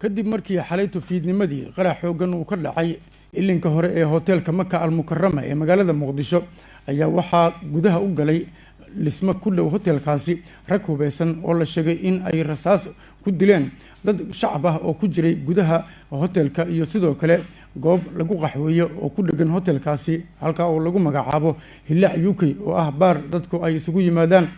Kadib markii xalayto fiidnimadii qarax xoogan uu ka dhacay ilinka hore ee hoteelka Maka Almukarama ee magaalada Muqdisho, ayaa waxaa gudaha u galay dhismo ku dhow hotelkaasi rag hubeysan oo la sheegay in ay rasaas ku dileen dad shacab ah oo ku jiray gudaha hotelka iyo sidoo kale goob lagu qaxweeyo oo ku dhegan hotelkaasi, halkaa oo lagu magacaabo Hilaac UK oo ah baar dadku ay isugu yimaadaan.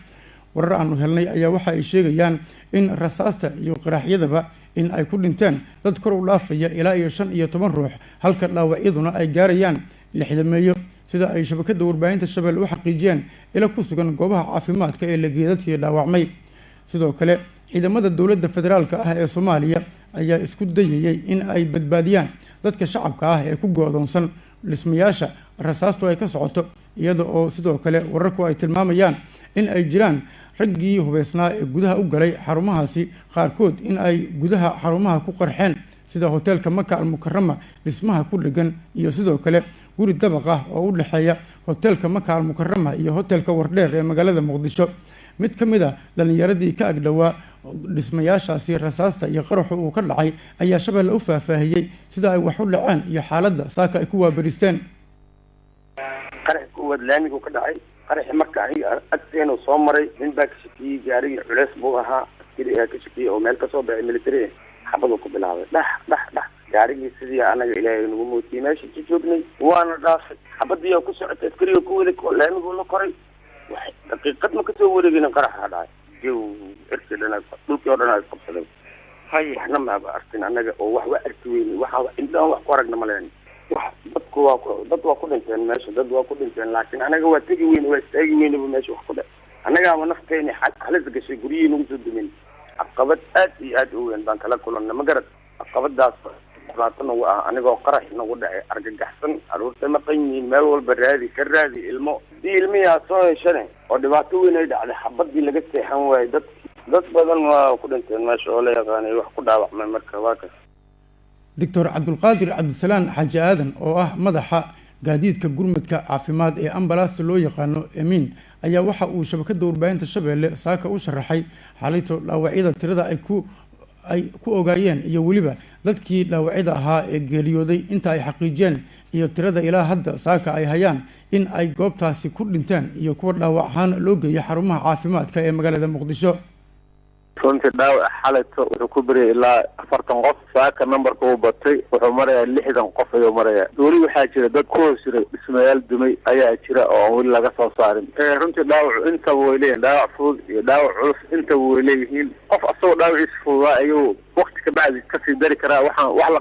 Warar aanu helnay ayaa waxa ay sheegayaan in rasaasta iyo qaraxyadaba in ay ku dhinteen dad kor u dhaafaya ilaa iyo 15 ruux, halka dhaawacyaduna ay gaarayaan 60meeyo, sida ay shabakada warbaahinta Shabeelle u xaqiijiyeen ila ku sugan goobaha caafimaadka ee la geeyay dadkii dhaawacmay. Sidoo kale ciidamada dowladda federaalka ah ee Soomaaliya ayaa isku dayayay in ay badbaadiyaan dadka shacabka ah ee ku go-doonsan dhismayaasha rasaastu ay ka socoto, iyada oo sidoo kale wararku ay tilmaamayaan in ay jiraan raggii hubeysnaa ee gudaha u galay xarumahaasi qaarkood in ay gudaha xarumaha ku qarxeen, sida hoteelka Maka Almukarama dhismaha ku dhegan iyo sidoo kale guri dabaq ah oo u dhexeeya hoteelka Maka Almukarama iyo hoteelka Wardheer ee magaalada Muqdisho. Mid ka mid a dhalinyaradii ka agdhowaa dhismayaashaasi rasaasta iyo qaraxu uu ka dhacay ayaa Shabeelle u faahfaahiyey sida ay wax u dhaceen iyo xaaladda saaka ay ku waabaristeen. Qarax koowaad laamigu ka dhacay. Qaraxi marka aniga agteenu soo maray, nin baa ka shakiyey, gaarigii culeys buu ahaa, askari ayaa ka shakiyey oo meel kasoo baxay military, xabaduu ku bilaabay dhax dhax dhax. Gaarigii sidii anaga Ilaahay nagu mootiyey meesha ku joognay waana dhaafay, xabadii ku socotay askariga ku waday, laamiguu la koray. Wax daqiiqad ma kasoo wareegin qaraxa dhacay, jow cirkii dhan dhulkii oo dhan ay qabsaday. Waxna maaba arkin anaga oo wax waa arki weyne, waxa indhahan wax ku aragna ma leen. Wax dadku waa ku dad waa ku dhinteen meesha, dad waa ku dhinteen, laakiin anaga waa tegi weyne, waa istaagi weyneba meesha wax ku dhe annagaaba nafteeni halis gashay, guryihii nagu soo dumin. Caqabad aad iyo aad u weyn baan kala kulanay, ma garad? Caqabadaas dhibaato nagu ah, anigoo qarax nagu dhacay, argagaxsan, caruurta maqan yihiin, meel walba raadi ka raadi ilmo hadii ilmihii aad soo heshane oo dhibaato weyn ay dhacday, xabadii laga seexan waayey. Dad badan waa ku dhinteen meesha oo la yaqaanay wax ku dhaawacmay, marka waa kas. Doctor Cabdulqaadir Cabdisalaan Xaaji Aadan oo ah madaxa gaadiidka gurmadka caafimaad ee ambalaasta loo yaqaano Emiin ayaa waxa uu shabakada warbaahinta Shabeelle saaka u sharaxay xalayto dhaawacyada tirada ay ku ogaayeen iyo weliba dadkii dhaawacyada ahaa ee geeriyooday inta ay xaqiijiyeen iyo tirada ilaa hadda saaka ay hayaan in ay goobtaasi ku dhinteen iyo kuwa dhaawac ahaan loo geeyay xarumaha caafimaadka ee magaalada Muqdisho. Runtii dhaawac xalayto wuxuu ku beriyay ilaa 40 qof, saaka numberka uu batay, wuxuu marayaa 60 qof ayuu marayaa. Weli waxaa jira dad ku hoos jiray dhismayaal dumay ayaa jira oo aan weli laga soo saarin. Runtii dhaawacu intaba way leeyihin, dhaawac fudud iyo dhaawac culus intaba way leeyihiin. Qof asagoo dhaawaciisa fududaa ayuu wakti kabacdi kasii dari karaa, waxaan wax la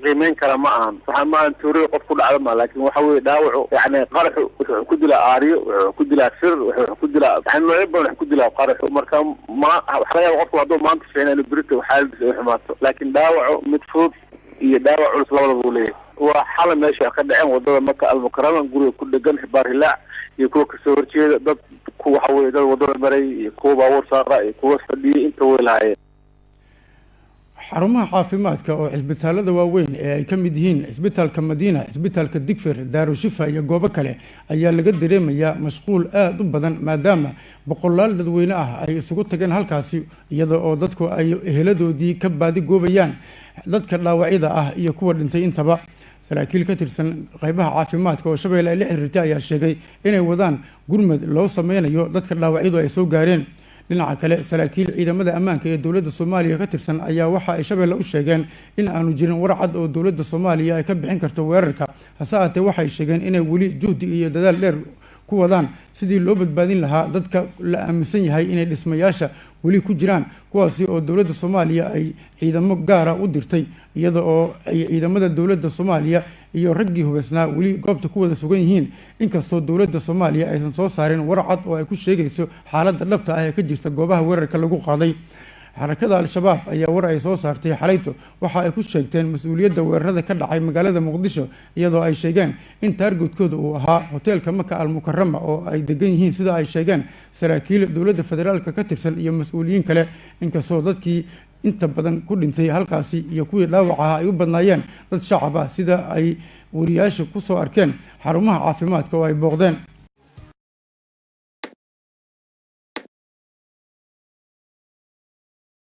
qiimeyn karaa ma ahan, waxaa ma ahan tuurada qof ku dhacda ma, laakin waxa weye dhaawacu yani qaraxu wuxuu ku dilaa aariyo, wuxuu ku dilaa sir, wuxuu ku dilaa yani noocyo badan wax ku dilaa qaraxu. Marka ma waxa laga yaaba qofku hadduu maanta fiicna inuu berito xaaladiisa ay xumaato, laakiin dhaawacu mid fudud iyo dhaawac culus labadaba uu leeyahay. Waa xala meesha ka dhaceen wadada Maka Almukarama guriga ku dhegan Baar Hilaac iyo kuwa kasoo horjeeda, dad ku waxa weye dad wadada maray iyo kuwa baabuur saara iyo kuwa fadhiyay inta way lahaayeen. Xarumaha caafimaadka oo cisbitaalada waaweyn ee ay ka mid yihiin cisbitaalka Madiina, cisbitaalka Digfir, Daarushifa iyo goobo kale ayaa laga dareemayaa mashquul aada u badan, maadaama boqolaal dadweyne ah ay isugu tageen halkaasi, iyada oo dadku ay eheladoodii ka baadigoobayaan dadka dhaawacyada ah iyo kuwa dhintay intaba. Saraakiil ka tirsan qeybaha caafimaadka oo Shabeelle ay la xiriirtay ayaa sheegay inay wadaan gurmad loo sameynayo dadka dhaawacyadu ay soo gaareen. Dhinaca kale saraakiil ciidamada ammaanka ee dowladda Soomaaliya ka tirsan ayaa waxa ay Shabeelle u sheegeen in aanu jirin war cad oo dowladda Soomaaliya ay ka bixin karto weerarka, hase ahaatee waxay sheegeen inay weli juhdi iyo dadaal dheer ku wadaan sidii loo badbaadin lahaa dadka la aaminsan yahay inay dhismayaasha weli ku jiraan, kuwaasi oo dowladda Soomaaliya ay ciidamo gaara u dirtay, iyada oo ay ciidamada dowladda Soomaaliya iyo raggii hubeysnaa weli goobta ku wada sugan yihiin, inkastoo dowladda Soomaaliya aysan soo saarin war cad oo ay ku sheegayso xaaladda dhabta ah ee ka jirta goobaha weerarka lagu qaaday. Xarakada Al-Shabaab ayaa war ay soo saartay xalayto waxa ay ku sheegteen mas-uuliyadda weerarada ka dhacay magaalada Muqdisho, iyadoo ay sheegeen in taargetkooda uu ahaa hoteelka Maka Almukarama oo ay degan yihiin, sida ay sheegeen saraakiil dowladda federaalka ka tirsan iyo mas-uuliyiin kale, inkastoo dadkii inta badan ku dhintay halkaasi iyo kuwii dhaawac ahaa ay u badnaayeen dad shacab ah, sida ay wariyaasha kusoo arkeen xarumaha caafimaadka oo ay booqdeen.